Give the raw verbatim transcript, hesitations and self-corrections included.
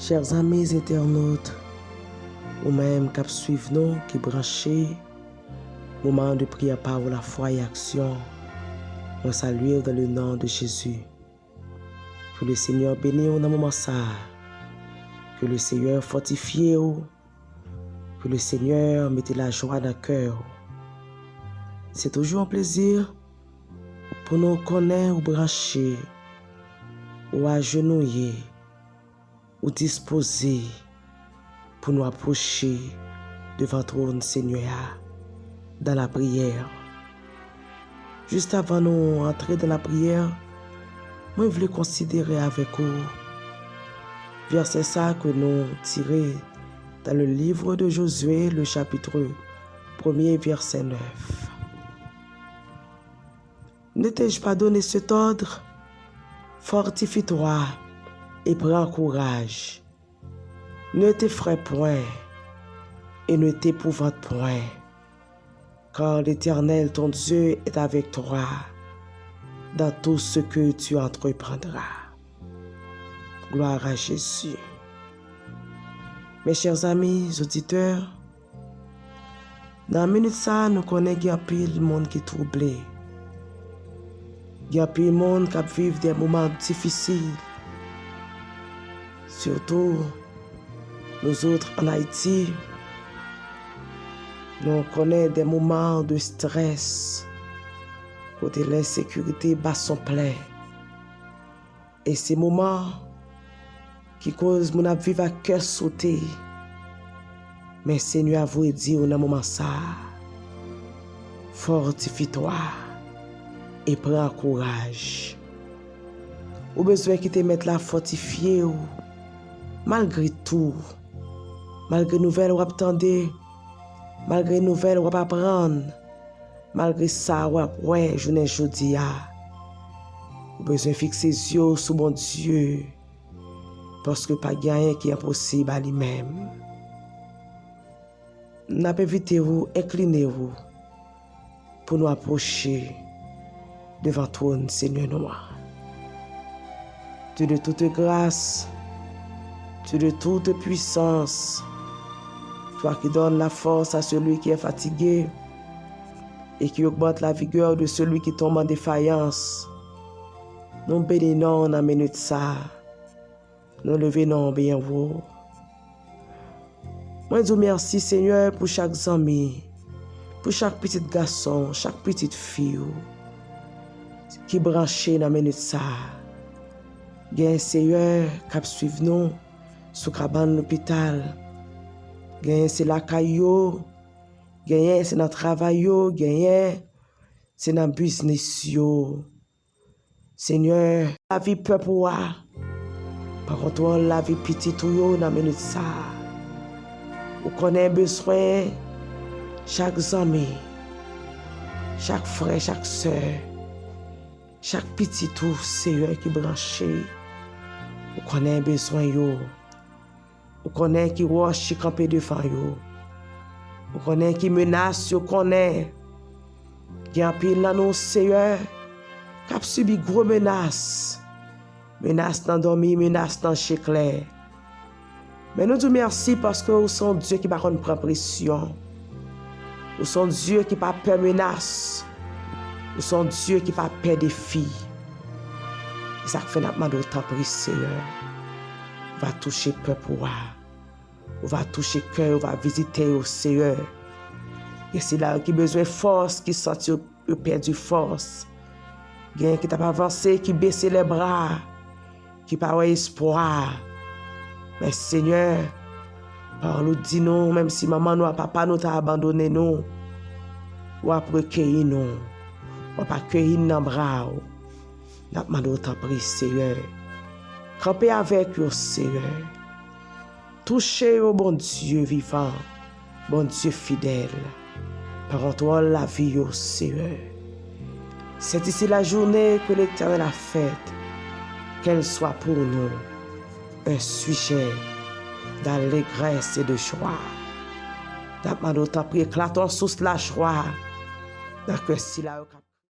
Chers amis internautes, ou menm k ap swiv nou, ki branche Moment de prière, parole, la foi et action, mwen salye w dans le nom de Jésus. Ke le Senyè beni w nan moman sa a. Ke le Senyè fòtifye w. Ke le Senyè mete lajwa nan kè w. Se toujou yon plezi pou nou konnen ou branche, ou ajenouye, ou dispoze pou nou apwoche devan twòn Senyè a dans la prière. Jis avan nou antre dans la prière, mwen vle konsidere avèk ou vèsè sa ke nou tire dans le livre de Josué, le chapitre premier, verset neuf. Ne t'ai-je pas donné cet ordre? Fortifie-toi et prends courage. Ne t'effraie point et ne t'épouvante point, car l'Éternel ton Dieu est avec toi dans tout ce que tu entreprendras. Gloire à Jésus. Mes chers amis auditeurs, nan minit sa a, nou konnen gen anpil moun ki twouble. Gen anpil moun k ap viv de moman difisil. Sitou, nou zot ann Ayiti, nou konnen de moman de strès, kote lensekirite ba son plen. E se moman ki koz moun ap viv ak kè sote. Men Senyè a voye di w nan moman sa a, fortifie-toi et prends courage. Ou bezwen kite Mèt la fòtifye w, malgre tou, malgre nouvèl w ap tande, malgre nouvèl w ap aprann, malgre sa w ap wè jounen jodi a. Ou bezwen fikse zye w sou Bondye, paske pa gen anyen ki enposib a li menm. N ap envite w enkline w pou nou apwoche devan twòn Senyè nou an. Dieu de toute grâce, Dieu de toute puissance, toi qui donnes la force à celui qui est fatigué et qui augmente la vigueur de celui qui tombe en défaillance. Nou beni non w nan minit sa a. Nou leve non w byen wo. Mwen di w mèsi, Senyè, pou chak zanmi, pou chak pitit gason, chak pitit fi w ki branche nan minit sa a. Genyen, Senyè, k ap swiv nou sou kabann lopital. Genyen se lakay yo, genyen se nan travay yo, genyen se nan biznis yo. Senyè, lavi pèp ou a, pran kontwòl lavi pitit ou yo nan minit sa a. Ou konnen bezwen chak zanmi, chak frè, chak sè, chak pitit ou, Senyè, ki branche. Ou konnen bezwen yo. Ou konnen ki wòch ki kanpe devan yo. Ou konnen ki menas yo konnen. Gen anpil nan nou, Senyè, k ap sibi gwo menas. Menas nan dòmi, menas nan je klè. Men nou di w mèsi paske ou se yon Dye ki pa konn pran presyon. Ou se yon Dye ki pa pè menas. Ou se yon Dye ki pa pè defi. E sa k fè n ap mande w, tanpri, Senyè, va touche pèp ou a. Ou va touche kè yo, ou va vizite yo, Senyè. Gen sila yo ki bezwen fòs, ki santi yo, yo pèdi fòs. Gen ki t ap avanse, ki bese lè bra, ki pa wè espwa. Men, Senyè, pawòl ou di nou, menm si manman nou ak papa nou ta abandone nou, w ap rekeyi nou, w ap akeyi n nan bra w. N ap mande w, tanpri, Senyè, kanpe avèk yo, Senyè. Touche yo, Bondye vivan, Bondye fidèl. Pran kontwòl lavi yo, Senyè. C'est ici la journée que l'Éternel a faite, qu'elle soit pour nous un sujet d'allégresse et de joie. N ap mande w, tanpri, eklate yon sous lajwa nan kè sila yo k ap